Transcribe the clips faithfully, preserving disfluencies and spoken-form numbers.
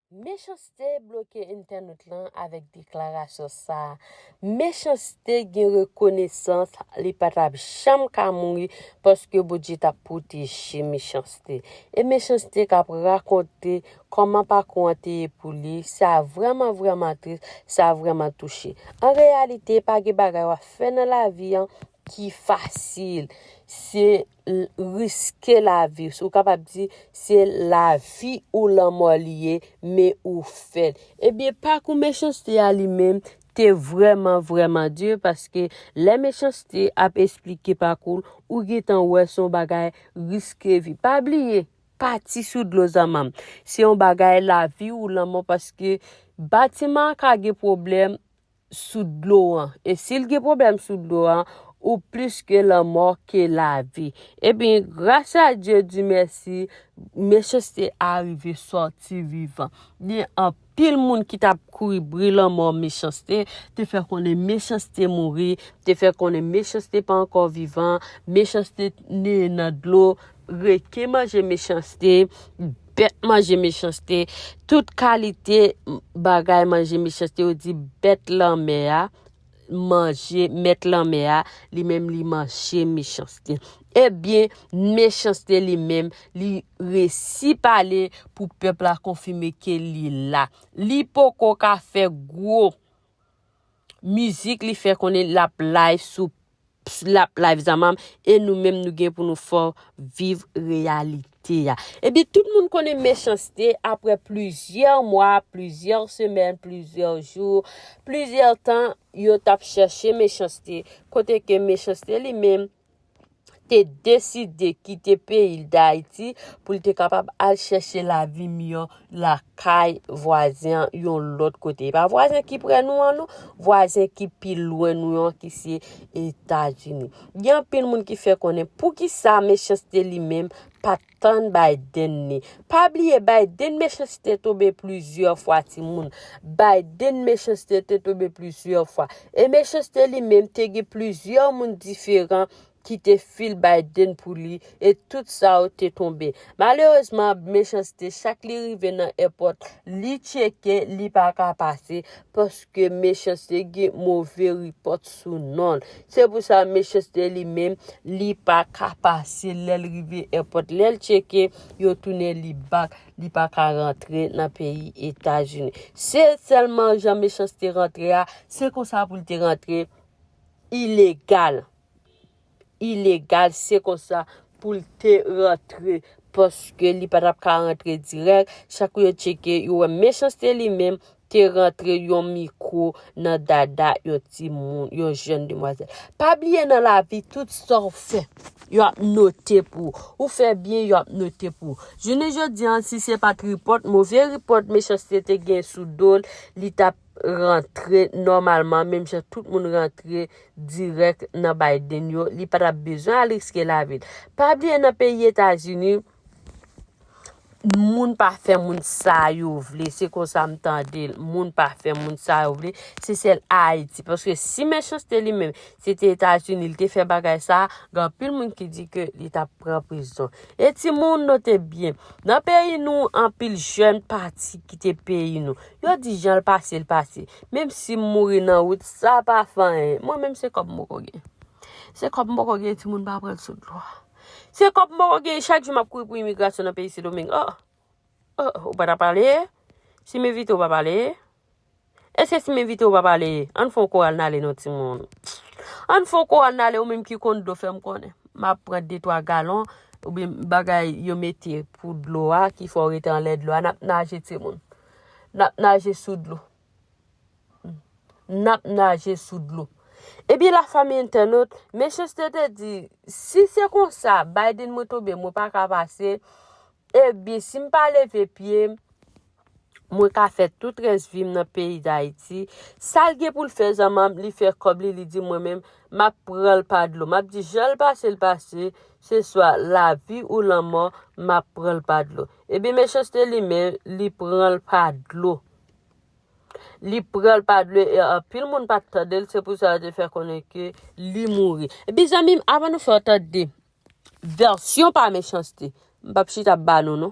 Mechanste bloke entènot lan avèk deklarasyon sa a. Mechanste gen rekonesans, li pa t ap janm ka mouri, paske Bondye t ap pwoteje Mechanste. E Mechanste k ap rakonte kòman pakou an te ye pou li, sa vrèman, vrèman tris, sa vrèman touche. An reyalite, pa gen bagay w ap fè nan lavi an ki fasil. Se l- riske lavi. Si w kapab di, se lavi ou lanmò li ye, men ou fè l. Ebyen, pakou Mechanste a li menm te vrèman, vrèman di, paske lè Mechanste ap esplike pakou l, ou gentan wè se yon bagay riske vi. Pa bliye, pati sou dlo zanmanm. Se yon bagay lavi ou lanmò, paske batiman an ka gen pwoblèm sou dlo an. E si l gen pwoblèm sou dlo an, ou plis ke lanmò ke lavi. Ebyen, gras a Dye, Di mèsi, Mechanste a rive sòti vivan. Gen anpil moun ki t ap kouri bri lanmò Mechanste, te fè konnen Mechanste mouri, te fè konnen Mechanste pa ankò vivan, Mechanste neye nan dlo, reken manje Mechanste, bèt manje Mechanste, tout kalite bagay manje Mechanste, yo di bèt lanmè a manje, mèt lanmè a, li menm li manje Mechanste. Ebyen, Mechanste li menm, li resi pale pou pèp la konfime ke li la. Li poko ka fè gwo mizik, li fè konnen l ap live sou, l ap live zanmanm, e nou menm nou gen pou nou fè w viv reyalite a. Ebyen, tout moun konnen Mechanste, apre plizyè mwa, plizyè semèn, plizyè jou, plizyè tan, yo t ap chèche Mechanste, kote ke Mechanste li menm te deside kite peyi l Dayiti pou l te kapab al chèche lavi miyò lakay vwazen an yon lòt kote. E pa vwazen ki prè nou an non, vwazen ki pi lwen nou an ki se Etazini. Gen anpil moun ki fè konnen poukisa Mechanste li menm pa t tann Biden ni. Pa bliye Biden Mechanste tonbe plizyè fwa timoun. Biden Mechanste te tonbe plizyè fwa. E Mechanste li menm te gen plizyè moun diferan ki te fil Biden pou li, e tout sa yo te tonbe. Malerezman, Mechanste, chak li rive nan èpòt, li tcheke, li pa ka pase, paske Mechanste gen move ripòt sou non l. Se pou sa, Mechanste li menm, li pa ka pase. Lè l rive èpòt, lè l tcheke, yo tounen li bak, li pa ka rantre nan peyi Etazini. Se sèlman jan Mechanste rantre a, se konsa pou l te rantre ilegal. Ilegal, se konsa pou l te rantre, paske li pa t ap ka rantre dirèk. Chak yo tcheke, yo wè Mechanste li menm te rantre yon mikwo nan dada yon timoun, yon jèn demwazèl. Pa bliye nan lavi, tout sa w fè, yo ap note pou ou. Ou fè byen, yo ap note pou ou. Jounen jodi an, si se pa t ripòt, move ripòt Mechanste te gen sou do l, li t ap rantre nòmalman, menm jan tout moun rantre dirèk nan Biden yo, li pa t ap bezwen al riske lavi l. Pa bliye nan peyi Etazini, moun pa fè moun sa yo vle, se konsa m tande l, moun pa fè moun sa yo vle, se sèl Ayiti. Paske si Mechanste li menm, se te Etazini, li te fè bagay sa, gen anpil moun ki di ke li t ap pran prizon. E timoun, note byen, nan peyi nou, anpil jèn pati kite peyi nou. Yo di jan l pase, l pase. Menm si m mouri nan wout, sa pa fè anyen. Mwen menm se kòb m poko gen. Se kòb m poko gen, timoun pa pran l sou dlo. Se kòb m poko gen, chak jou m ap kouri pou imigrasyon nan peyi Sendomeng. Oh, oh, ou pa ta pale? Si m envite w pa pale? Èske si m envite w pa pale? Ann fè yon koral n ale non timoun. Ann fè yon koral n ale, ou menm ki konn dlo fè m konnen. M ap pran de twa galon, oubyen bagay yo mete pou dlo a, ki fè w rete anlè dlo a, n ap naje timoun. N ap naje sou dlo. N ap naje sou dlo. Ebyen, lafanmi entènot, Mechanste te di, si se konsa, Biden mwen tonbe, mwen pa ka pase, ebyen, si m pa leve pye m, mwen ka fè tout rès vi m nan peyi Dayiti. Sa l gen pou l fè, zanmanm, li fè kòb li, li di mwen menm, m ap pran l pa dlo. M ap di, jan l pase, l pase, se swa lavi ou lanmò, m ap pran l pa dlo. Ebyen, Mechanste li menm, li pran l pa dlo. Li pran l pa dlo, e anpil moun pa t tande l, se pou sa yo te fè konnen ke li mouri. Epi, zanmi m, avan nou fè w tande vèsyon pa Mechanste, m p ap chita ap ba nou, non.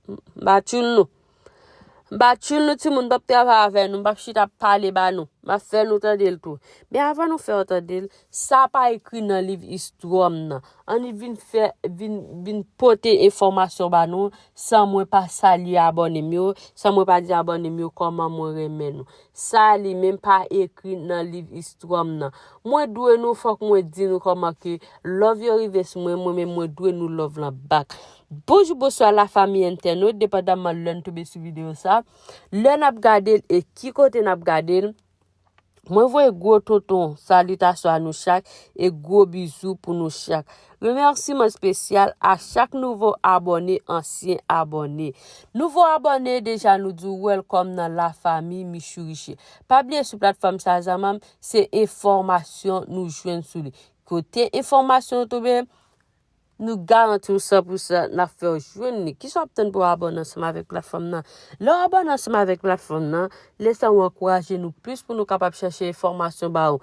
M pa tchoul nou. M pa tchoul nou timoun, m p ap travay avè nou, m p ap chita ap pale ba nou. M ap fè nou tande l tou. Men avan nou fè yo tande l, sa pa ekri nan liv istwa m nan. Ann vin fè, vin, vin pote enfòmasyon ba nou, san mwen pa salye abòne m yo, san mwen pa di abòne m yo kòman mwen renmen nou. Sa li menm pa ekri nan liv istwa m nan. Mwen dwe nou, fòk mwen di nou kòman ke love yo rive sou mwen, mwen menm mwen dwe nou love lan back. Bonjou, bonswa, lafanmi entènot, depandaman lè n tonbe sou videyo sa, lè n ap gade l e ki kote n ap gade l. Mwen voye gwo tonton salitasyon a nou chak e gwo bizou pou nou chak. Remèsiman espesyal a chak nouvo abòne, ansyen abòne. Nouvo abòne, deja nou di w welcome nan lafanmi Michou Riche. Pa bliye sou platfòm sa zanmanm, se enfòmasyon nou jwenn sou li. Kote enfòmasyon yo tonbe, nou garanti w san pou san n ap fè w jwenn li. Kisa w ap tann pou w abòne ansanm avèk platfòm nan? Lè w abòne ansanm avèk platfòm nan, lè sa w ankouraje nou plis pou nou kapab chèche enfòmasyon ba ou.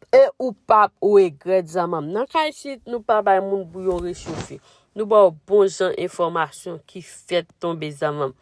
E ou p ap regrèt zanmanm. Nan kay isit, nou pa bay moun bouyon rechofe. Nou ba w bon jan enfòmasyon ki fèt tonbe zanmanm.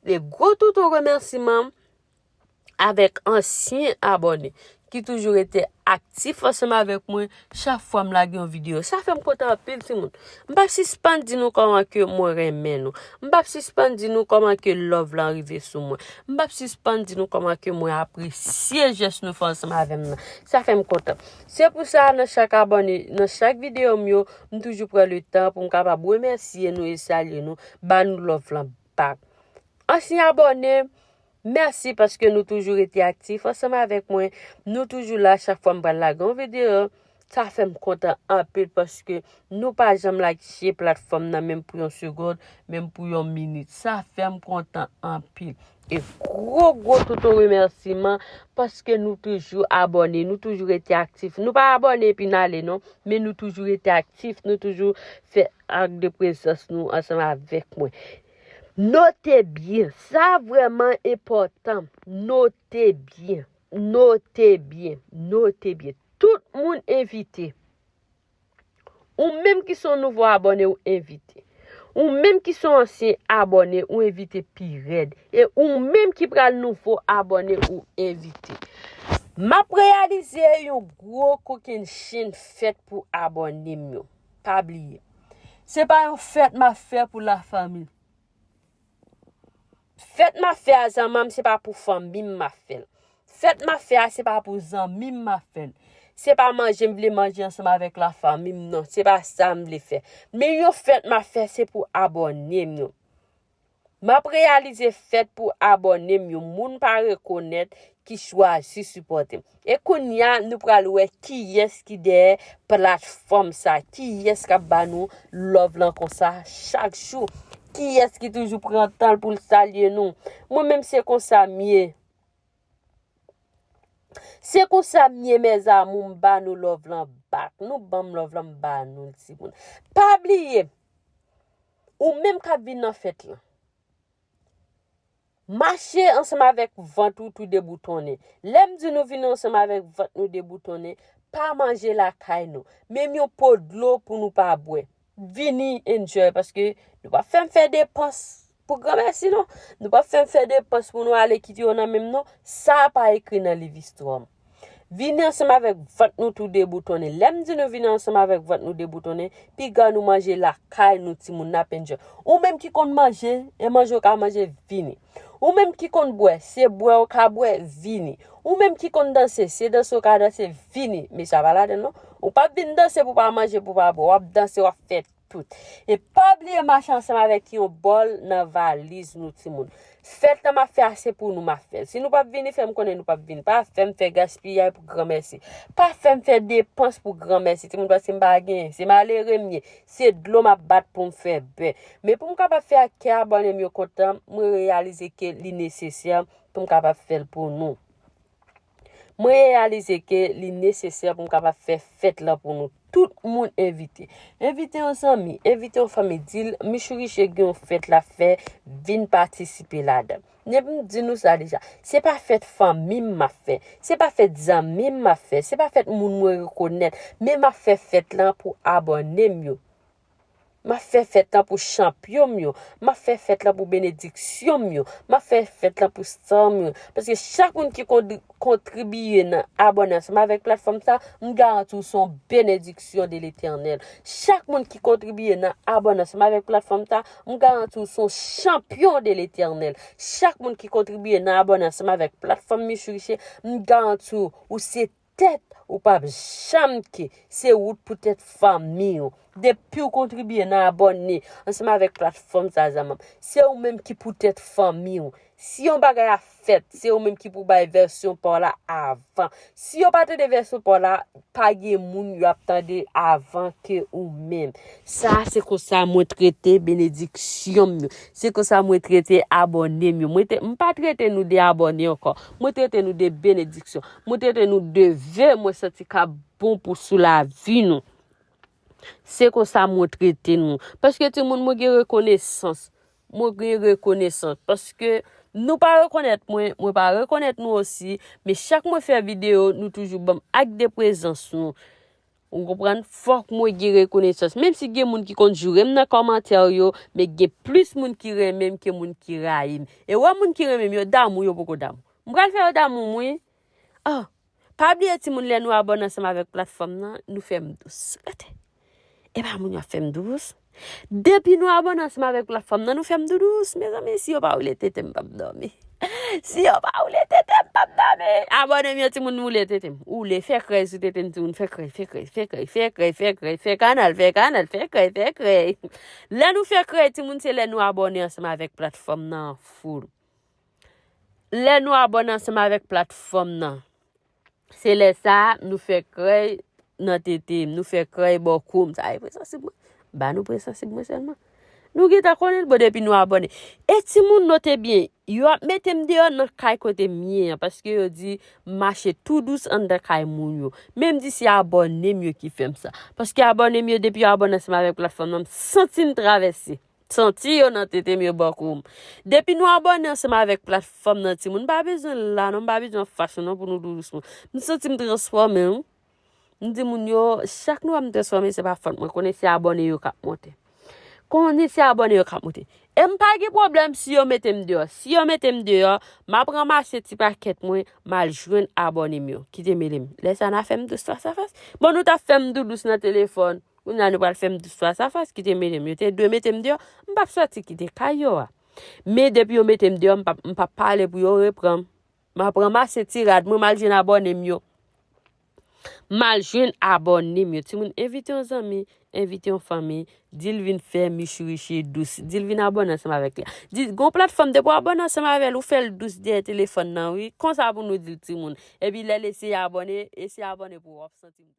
E gwo toutou remèsiman avèk ansyen abòne ki toujou rete aktif ansanm avèk mwen chak fwa m lage yon videyo. Sa fè m kontan anpil timoun. M p ap sispann di nou kòman ke mwen renmen nou. M p ap sispann di nou kòman ke love lan rive sou mwen. M p ap sispann di nou kòman ke mwen apresye jès nou fè ansanm avè m nan. Sa fè m kontan. Se pou sa, nan chak abòne, nan chak videyo m yo, m toujou pran letan pou m kapab remèsye nou e salye nou, ba nou love lan back. Ansyen abòne, mèsi paske nou toujou rete aktif ansanm avèk mwen. Nou toujou la chak fwa m pral lage yon videyo. Sa fè m kontan anpil paske nou pa janm lage platfòm nan menm pou yon segonn, menm pou yon minit. Sa fè m kontan anpil. E gwo, gwo touton remèsiman paske nou toujou abòne, nou toujou rete aktif. Nou pa abòne epi n ale non, men nou toujou rete aktif, nou toujou fè ak de prezans nou ansanm avèk mwen. Note byen, sa vrèman enpòtan. Note byen, note byen, note byen. Tout moun envite. Ou menm ki se yon nouvo abòne, ou envite. Ou menm ki se yon ansyen abòne, ou envite pi rèd. E ou menm ki pral nouvo abòne, ou envite. M ap reyalize yon gwo kokennchenn fèt pou abòne m yo. Pa bliye. Se pa yon fèt m ap fè pou lafanmi. Fèt m ap fè a zanmanm, se pa pou fanmi m m ap fè l. Fèt m ap fè a, se pa pou zanmi m m ap fè l. Se pa manje m vle manje ansanm avèk lafanmi m, non. Se pa sa m vle fè. Men yon fèt m ap fè, se pou abòne m yo. M ap reyalize fèt pou abòne m yo. Moun pa rekonèt ki chwazi sipòte m. E kounye a, nou pral wè kiyès ki dèyè platfòm sa, kiyès k ap ba nou love lan konsa chak jou, kiyès ki toujou pran tan l pou l salye nou. Mwen menm se konsa m ye. Se konsa m ye, mes amours, m ba nou love lan back. Nou ban m love lan, m ba nou l, timoun. Pa bliye, ou menm k ap vin nan fèt lan, mache ansanm avèk vant ou tou deboutone. Lè m di nou vini ansanm avèk vant nou deboutone, pa manje lakay nou. Menm yon po dlo pou nou pa bwè. Vini enjoy, paske nou p ap fè m fè depans pou granmèsi non. Nou p ap fè m fè depans pou nou ale kite yo nan men m non. Sa pa ekri nan liv istwa m. Vini ansanm avèk vant nou tou deboutone. Lè m di nou vini ansanm avèk vant nou deboutone, piga nou manje lakay nou, timoun, n ap enjoy. Ou menm ki konn manje, e manje w ka manje, vini. Ou menm ki konn bwè, se bwè w ka bwè, vini. Ou menm ki konn danse, se danse w ka danse, vini. Men sa pa ladan l non. Ou p ap vin danse pou pa manje, pou pa bwè. W ap danse, w ap fè tout. E pa bliye mache ansanm avèk yon bòl nan valiz nou, timoun. Fèt lan m ap fè a, se pou nou m ap fè l. Si nou p ap vini, fè m konnen nou p ap vini. Pa fè m fè gaspiyay pou granmèsi. Pa fè m fè depans pou granmèsi, timoun, paske m pa genyen. Se malere m ye. Se dlo m ap bat pou m fè bè. Men pou m kapab fè ak kè abòne m yo kontan, mwen reyalize ke li nesesè pou m kapab fè l pou nou. Mwen reyalize ke li nesesè pou m kapab fè fèt lan pou nou. Tout moun envite. Envite yon zanmi, envite yon fanmi, di l, Michou Riche gen yon fèt l ap fè, vin patisipe ladan. Men m di nou sa deja, se pa fèt fanmi m m ap fè, se pa fèt zanmi m m ap fè, se pa fèt moun mwen rekonèt, men m ap fè fèt lan pou abòne m yo. M ap fè fèt lan pou chanpyon m yo. M ap fè fèt lan pou benediksyon m yo. M ap fè fèt lan pou star m yo. Paske chak moun ki kon- kontribiye nan abòne ansanm avèk platfòm sa, m garanti w se yon benediksyon de Letènèl. Chak moun ki kontribiye nan abòne ansanm avèk platfòm sa, m garanti w se yon chanpyon de Letènèl. Chak moun ki kontribiye nan abòne ansanm avèk platfòm Michou Riche, m garanti w, ou se tèt, ou p ap janm ke. Se ou k pou tèt fanmi w. Depi w kontribiye nan abòne ansanm avèk platfòm sa, zanmi m, se ou menm ki pou tèt fanmi w. Si yon bagay ap fèt, se ou menm ki pou bay vèsyon pa w la avan. Si yo pa tande vèsyon pa w la, pa gen moun yo ap tande avan ke ou menm. Sa se konsa mwen trete benediksyon m yo. Se konsa mwen trete abòne m yo. Mwen te, m pa trete nou de abòne ankò. Mwen trete nou de benediksyon. Mwen trete nou de ve mwen santi k ap bon pou sou lavi nou. Se konsa mwen trete nou. Paske timoun mwen gen rekonesans. Mwen gen rekonesans. Paske nou pa rekonèt mwen, mwen pa rekonèt nou osi. Men chak mwen fè videyo, nou toujou ban m ak de prezans nou. Ou konprann? Fòk mwen gen rekonesans. Menm si gen moun ki konn joure m nan kòmantè yo, men gen plis moun ki renmen m ke moun ki rayi m. E wè moun ki renmen m yo, damou yo poko damou. M pral fè yo damou m, wi. Oh, pa bliye timoun, lè nou abòne ansanm avèk platfòm nan, nou fè m dous. Gade. E pa moun yo ap fè m dous. Depi nou abòne ansanm avèk platfòm nan, nou fè m doudous. Mezanmi, si yo pa woule tete m, m p ap dòmi. Si yo pa woule tete m, m p ap dòmi. Abòne m yo, timoun, woule tete m. Woule, fè krèy sou tete m, timoun, fè krèy, fè krèy, fè krèy, fè krèy, fè krèy, fè kanal, fè kanal, fè krèy, fè krèy. Lè nou fè krèy, timoun, se lè nou abòne ansanm avèk platfòm nan an full. Lè nou abòne ansanm avèk platfòm nan, se lè sa a nou fè krèy nan tete m, nou fè krèy bò kou m. Sa e presansib mwen. Ba nou presansib mwen sèlman. Nou gentan konnen l, bon, depi nou abòne. E timoun, note byen, yo ap mete m deyò nan kay kote m ye an, paske yo di m mache tou dous anndan kay moun yo. Men m di se abòne m yo ki fè m sa. Paske abòne m yo, depi yo abòne ansanm avèk platfòm nan, m santi m travèse. Santi yo nan tete m, yo bò kou m. Depi nou abòne ansanm avèk platfòm nan, timoun, m pa bezwen la non, m pa bezwen fache non pou nou doudous mwen. M santi m transfòme, wi. M di moun yo, chak nou wè m transfòme, se pa fòt mwen. Konnen se abòne yo k ap monte. Konnen se abòne yo k ap monte. E m pa gen pwoblèm si yo mete m deyò. Si yo mete m deyò, m ap ranmase ti pakèt mwen, m al jwenn abòne m yo. Kite mele m. Lè sa a n a fè m dous fas a fas. Bon, nou t ap fè m doudous nan telefòn. Kounye a nou pral fè m dous fas a fas, kite mele m. Yo te dwe mete m deyò, m p ap sòti kite kay yo a. Men depi yo mete m deyò, m p ap, m p ap pale pou yo reprann m. M ap ranmase ti rad mwen, m al jwenn abòne m yo. M al jwenn abòne m yo. Timoun, envite yon zanmi, envite yon fanmi, di l vin fè Michou Riche dous. Di l vin abòne ansanm avèk li. Di, gon platfòm depi w abòne ansanm avè l, ou fè l dous dèyè telefòn nan, wi. Konsa pou nou di l, timoun. Epi lè l eseye abòne, eseye abòne pou w, w ap santi m.